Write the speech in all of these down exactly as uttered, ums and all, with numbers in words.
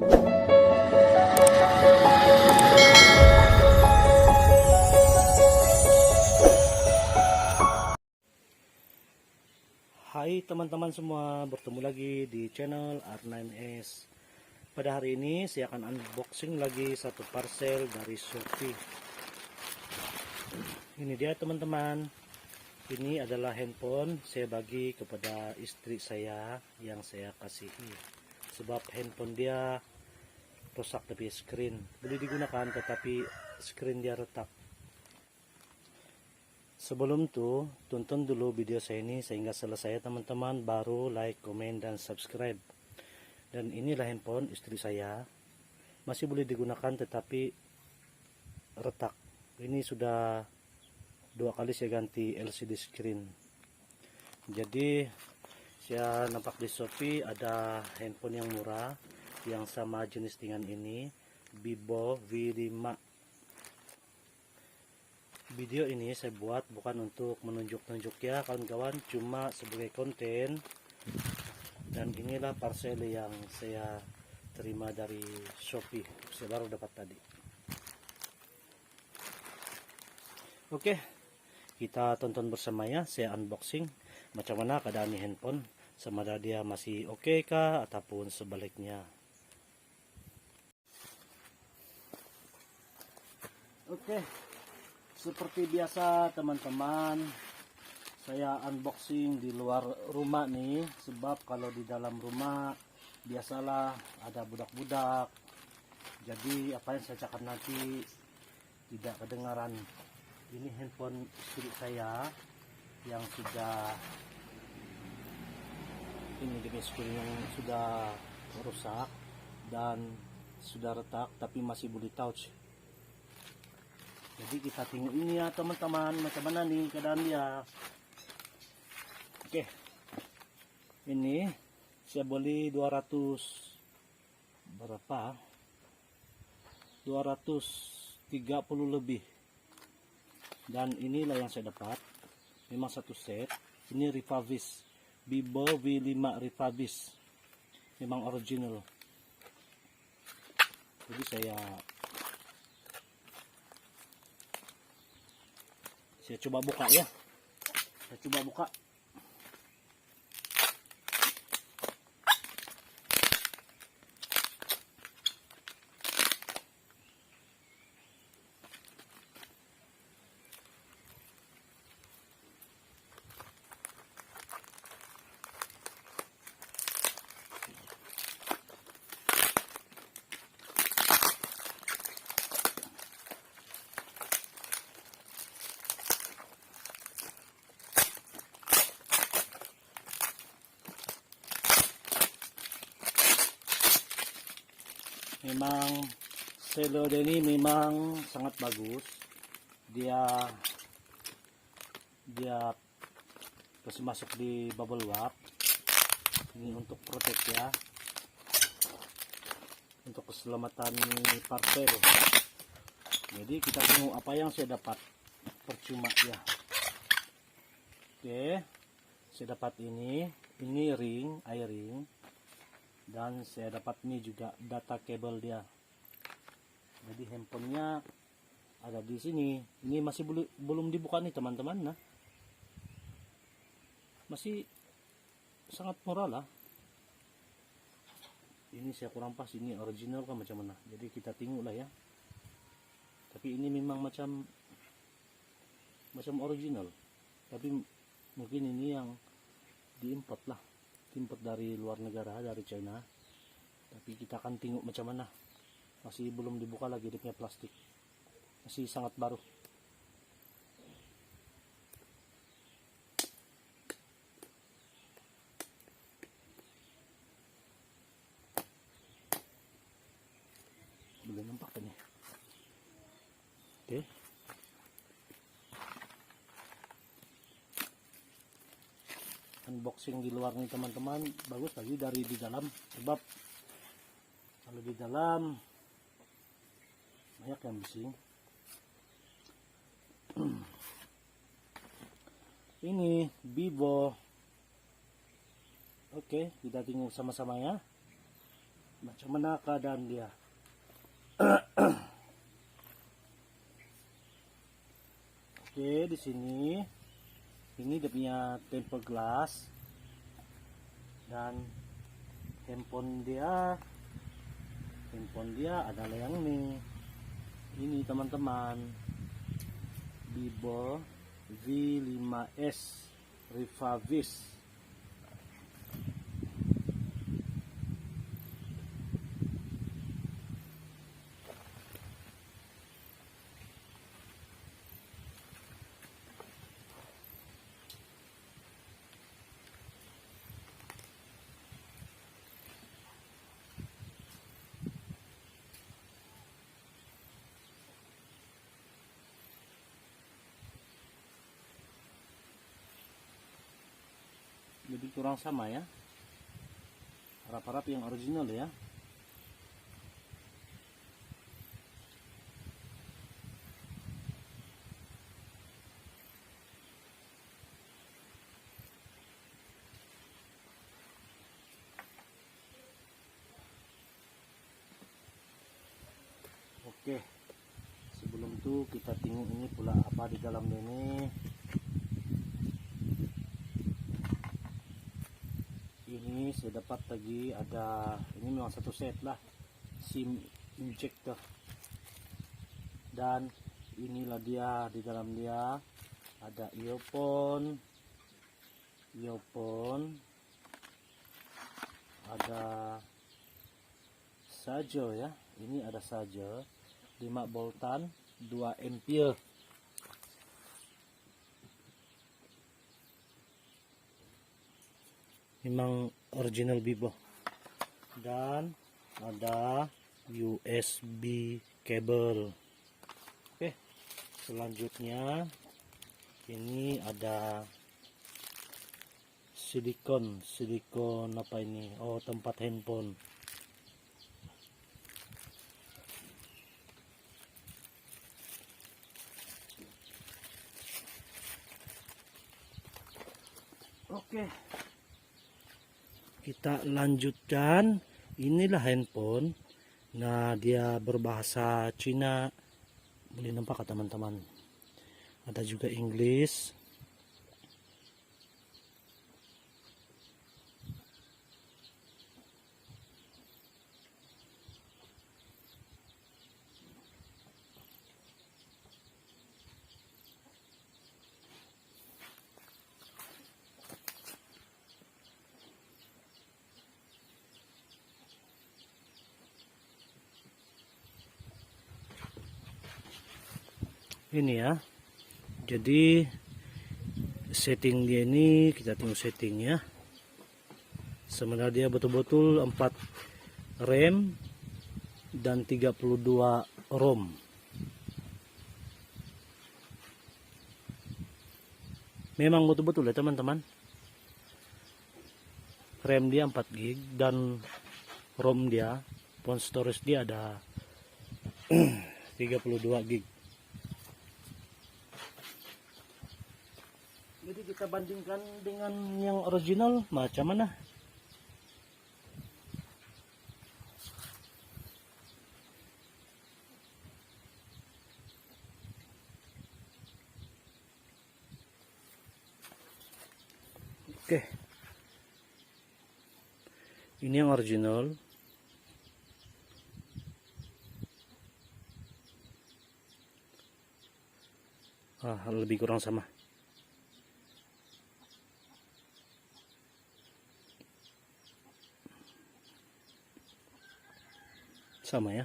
Hai teman-teman semua, bertemu lagi di channel R nine S. Pada hari ini saya akan unboxing lagi satu parcel dari Shopee. Ini dia teman-teman. Ini adalah handphone saya bagi kepada isteri saya yang saya kasihi. Sebab handphone dia rosak tapi skrin. Boleh digunakan tetapi skrin dia retak. Sebelum tu, tonton dulu video saya ini sehingga selesai ya teman-teman, baru like, komen dan subscribe. Dan inilah handphone isteri saya. Masih boleh digunakan tetapi retak. Ini sudah dua kali saya ganti L C D screen. Jadi saya nampak di Shopee ada handphone yang murah yang sama jenis dengan ini, Vivo V lima. Video ini saya buat bukan untuk menunjuk-nunjuk ya kawan-kawan, cuma sebagai konten. Dan inilah parcel yang saya terima dari Shopee, saya baru dapat tadi. Oke, kita tonton bersama ya, saya unboxing macam mana keadaan ni handphone, sama ada dia masih oke kah ataupun sebaliknya. Oke, seperti biasa teman-teman, saya unboxing di luar rumah nih, sebab kalau di dalam rumah biasalah ada budak-budak. Jadi apa yang saya cakap nanti tidak kedengaran. Ini handphone isteri saya yang sudah, ini dia screen yang sudah rusak dan sudah retak, tapi masih boleh touch. Jadi kita tengok ini ya teman-teman, macam mana ni keadaan dia. Oke. Ini saya beli dua ratus berapa? Dua ratus tiga puluh lebih. Dan inilah yang saya dapat. Memang satu set. Ini refurbish. Vivo V lima refurbish. Memang original. Jadi saya, saya cuba buka ya. Saya cuba buka. Memang seller dia ni memang sangat bagus. Dia, dia kasi masuk di bubble wrap. Ini untuk protect ya, untuk keselamatan parcel. Jadi kita tengok apa yang saya dapat, percuma ya. Oke, saya dapat ini, ini ring, eye ring, dan saya dapat ini juga data cable dia. Jadi handphonenya ada di sini. Ini masih belu-, belum dibuka nih teman-teman, nah. Masih sangat murah lah. Ini saya kurang pas, ini original kah macam mana. Jadi kita tengok lah ya. Tapi ini memang macam, macam original. Tapi mungkin ini yang diimport lah. Diimport dari luar negara, dari China. Tapi kita akan tengok macam mana. Masih belum dibuka lagi dia punya plastik. Masih sangat baru. Boleh nampak tak ni? Oke. Unboxing di luar ni teman-teman bagus lagi dari di dalam, sebab kalau di dalam banyak yang bising. Ini Vivo. Oke, kita tengok sama-sama ya. Macam mana keadaan dia? Okey, di sini, ini dia punya tempered glass dan handphone dia. Handphone dia adalah yang ni. Ini, teman-teman, Vivo V lima S refurbished. Lebih kurang sama, ya. Harap-harap yang original, ya. Okey. Sebelum tu, kita tengok ini pula apa di dalam dia ni. Ini saya dapat lagi ada, ini memang satu set lah, SIM injector. Dan inilah dia, di dalam dia ada earphone, earphone, ada charger, ya. Ini ada charger lima voltan, dua ampere. Memang original Vivo. Dan ada U S B cable. Okey, selanjutnya ini ada silikon. Silikon apa ini? Oh, tempat handphone. Okey. Kita lanjutkan. Inilah handphone. Nah, dia berbahasa Cina. Boleh nampak ke, teman-teman? Ada juga English. Ini, ya. Jadi, setting dia ni, kita tengok setting, ya. Sebenarnya dia betul-betul empat RAM dan tiga puluh dua ROM. Memang betul-betul, ya, teman-teman. RAM dia empat gig dan ROM dia, phone storage dia ada tiga puluh dua gig. Jadi, kita bandingkan dengan yang original, macam mana? Okey. Ini yang original. Ah, lebih kurang sama. Sama, ya.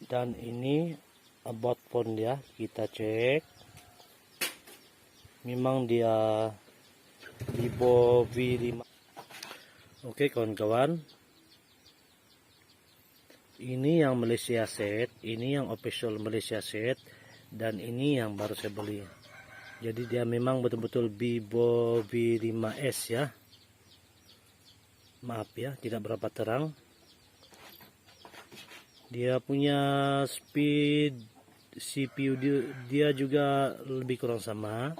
Dan ini about phone dia, kita cek. Memang dia Vivo V lima. Okey, kawan-kawan. Ini yang Malaysia set, ini yang official Malaysia set, dan ini yang baru saya beli. Jadi, dia memang betul-betul Vivo V lima S, ya. Maaf, ya, tidak berapa terang. Dia punya speed C P U dia, dia juga lebih kurang sama.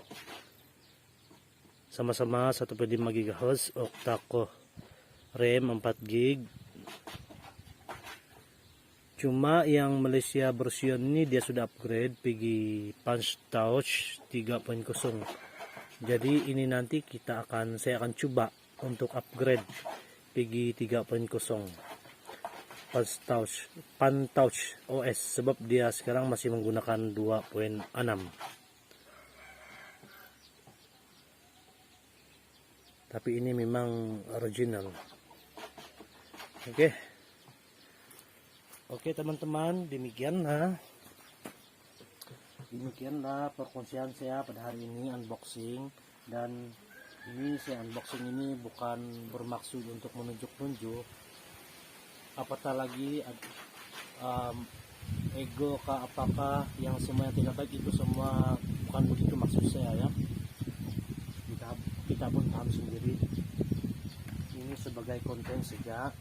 Sama-sama satu point lima gigahertz, octa-core, RAM empat gig. Cuma yang Malaysia version ni dia sudah upgrade pergi Punch Touch tiga point kosong. Jadi ini nanti kita akan, saya akan cuba untuk upgrade pergi tiga point kosong. Punch Touch, Punch Touch O S, sebab dia sekarang masih menggunakan dua point enam. Tapi ini memang original. Okey. Okey, teman-teman, demikianlah. Demikianlah perkongsian saya pada hari ini, unboxing. Dan ini saya unboxing ini bukan bermaksud untuk menunjuk-nunjuk. Apatah lagi ad-, um, ego kah, apakah yang semua yang tidak baik itu semua, bukan begitu maksud saya, ya. Kita, kita pun paham sendiri. Ini sebagai konten saja.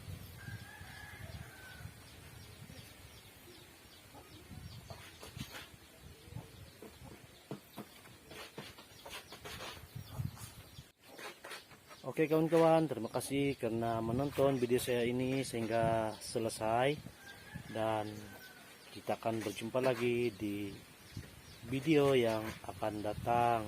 Okey, kawan-kawan, terima kasih kerana menonton video saya ini sehingga selesai, dan kita akan berjumpa lagi di video yang akan datang.